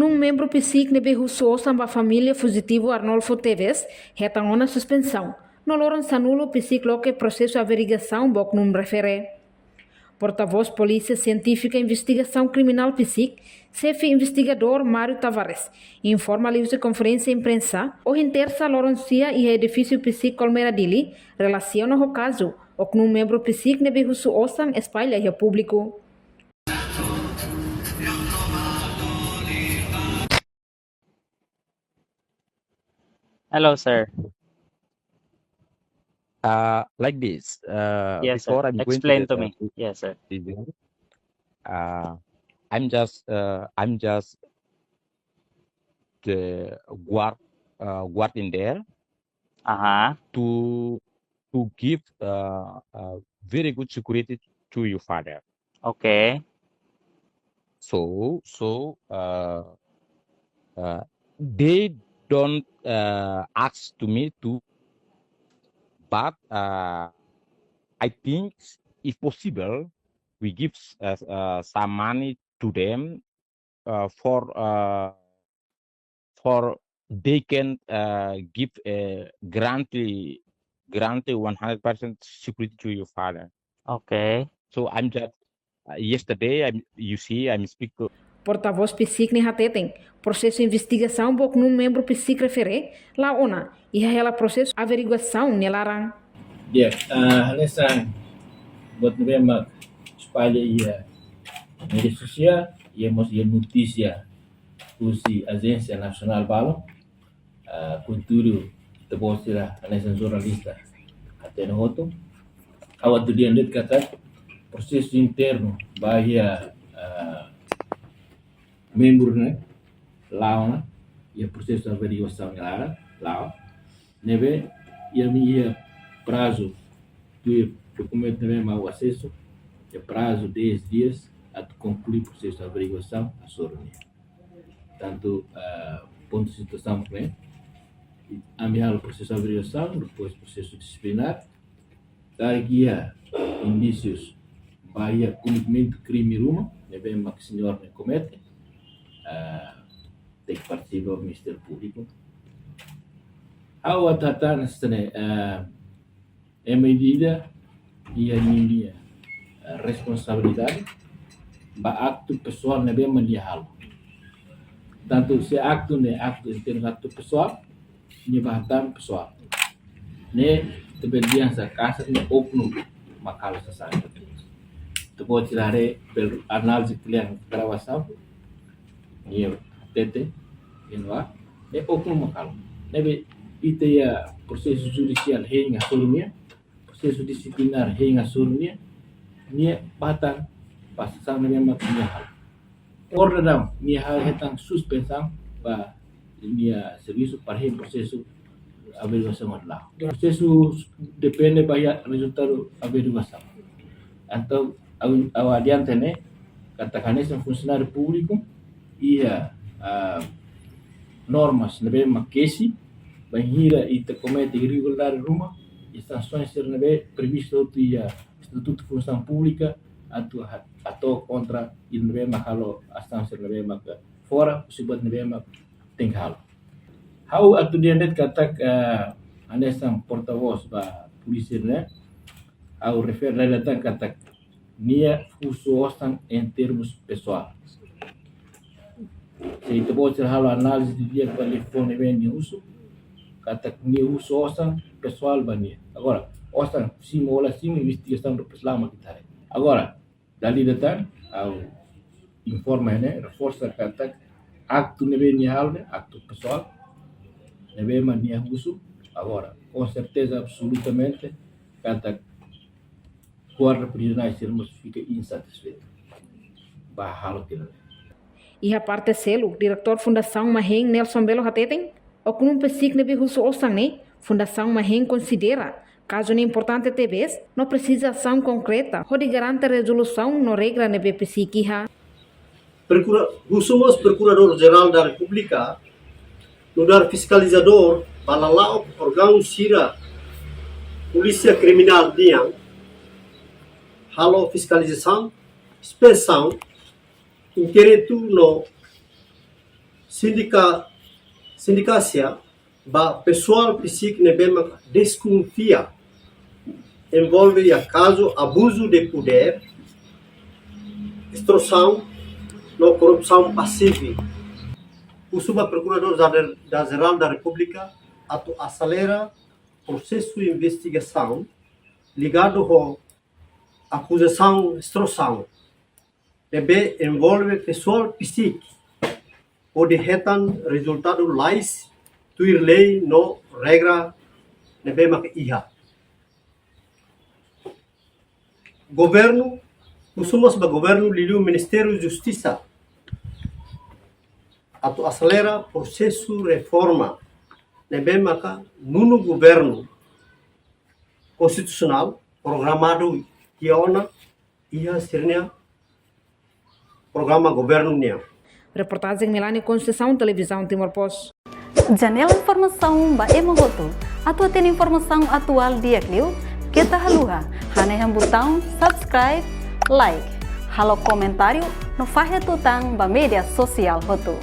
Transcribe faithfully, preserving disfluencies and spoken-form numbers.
Oknum membru PCIC ne'ebé husu osan ba família fujitivu Arnolfo Teves hetan ona suspensaun. No loron sanulu PCIC loke prosesu averiguasaun ba oknum refere. Portavós Polísia Sientífika Investigasaun Kriminál PCIC, Xefe Investigadór Mário Tavares, informa liuhusi konferénsia imprensa ohin tersa loron sia iha edifísiu PCIC Colmera Dili, relasiona ho kazu oknum membru PCIC ne'ebé husu osan espalla iha públiku. Hello, sir. Uh, like this. Uh, Yes, sir. before I'm going to Explain the, to me. uh, Yes, sir. procedure, uh, I'm just, uh, I'm just the guard, uh, guard in there Uh-huh. to to give uh, uh, very good security to your father. Okay. So so uh, uh, they don't uh, ask to me to, but uh, I think if possible, we give uh, uh, some money to them uh, for uh, for they can uh, give a guarantee guarantee one hundred percent security to your father. Okay. So I'm just uh, yesterday. I'm you see I'm speak to Portavós PCIC ne'e hateten, prosesu investigasaun ba oknum membru PCIC refere la'o ona, iha hela prosesu averiguasaun nia laran. Di'ak, ah, hanesan buat ne'ebé mak espalla iha média sosiál, iha mós iha notísia husi ajénsia nasionál balun, ah, konteúdu ita-boot sira hanesan jornalista hatene hotu. Ha'u atu dehan de'it katak prosesu internu ba iha, ah, membru ne'e la'o ona, iha prosesu averiguasaun nia laran la'o. Ne'ebé iha ami iha prazu tuir dokumentu ne'ebé mak asesu, iha prazu dez dias atu konklui prosesu averiguasaun hasoru nian. Tantu, ah, pontu situasaun ne'e, ami halo prosesu averiguasaun, depois prosesu disiplinár, karik iha indísius ba iha kometimento krime ruma ne'ebé mak señór ne'e komete, ah, tenke partisipa Ministériu Públiku. Ha'u atu hatán hanesan ne'e, ah, ema ida-idak iha ninia, ah, responsabilidade ba aktu pesoál ne'ebé mak nia halo. Tantu se aktu ne'e aktu internu, aktu pesoál, nia bá hatán pesoál. Ne'e ita bele dehan sá, karik ne'e oknum mak halo sasán. Ita-boot sira haree, bele análize kle'an gravasaun, nia hatete, inoa, ne'e oknum mak halo. Ne'ebé ita iha prosesu judisiál hein hasoru nian, prosesu disiplinár hein hasoru nian, nia bá hatán ba sasán ne'ebé mak nia halo. Orden daudaun, nia halo hetan suspensaun ba nia servisu para hein prosesu averiguasaun atu la'o. Prosesu depende ba iha rezultadu averiguasaun. Entaun, ha'u, ha'u adianta ne'e, katak hanesan funsionáriu públiku, iha, ah, normas ne'ebé mak kesi, bainhira ita komete irregularidade ruma, iha sansoens sira ne'ebé previstu hotu iha Estatutu Funsaun Públika, atu ha-, atu kontra ida ne'ebé mak halo asaun sira ne'ebé mak fora husi buat ne'ebé mak tenke halo. Ha'u atu dehan de'it katak, eh, hanesan portavós ba polísia ne'e, ha'u refere dala ida tan katak nia husu osan em termos pessoal. Se ita-boot sira halo análize didi'ak ba liafuan ne'ebé nia husu, katak nia husu osan pesoál ba nia. Agora, osan simu ou la simu, investigasaun depois lama ita haree. Agora, dala ida tan, ha'u informa ne'e, reforsa katak aktu ne'ebé nia halo ne'e aktu pesoál ne'ebé mak nia husu. Agora, com certeza absolutamente, katak guarda prizionál sira mós fika insatisfeitu ba halo kila. Iha parte seluk, Diretór Fundasaun Mahen Nelson Belo hateten, oknum PCIC ne'ebé husu osan ne'e, Fundasaun Mahen konsidera kazu ne'e importante tebes, no presiza asaun konkreta hodi garante rezolusaun no regra ne'ebé PCIC iha. Prokura-, husu mós Prokuradór Jerál da Repúblika nu'udar fiskalizadór ba lala'ok órgaun sira Polísia Kriminál nian halo fiskalizasaun, inspesaun, inkéritu no sindika, sindikasia ba pesoál psíkiku ne'ebé maka deskonfia envolve iha kazu abuzu de podér, extorsaun no korrupsaun pasífiku. Husu ba Prokuradór Jere-, da Jerál da Repúblika atu aselera prosesu investigasaun ligadu ho akuzasaun extorsaun ne'ebé envolve pesoál psíkiku hodi hetan rezultadu lalais tuir lei no regra ne'ebé maka iha. Governu, husu mós ba governu liuliu Ministériu Justisa atu aselera prosesu reforma ne'ebé maka nonu governu konstitusionál programadu tiha ona iha sira-nia programa governu nian. Reportajen Melania Conceição, Televizaun Timor Post. Janela informasaun ba ema hotu. Atu hatene informasaun atuál di'ak liu, keta haluha hanehan butaun subscribe, like, halo komentáriu no fahe tutan ba média sosiál hotu.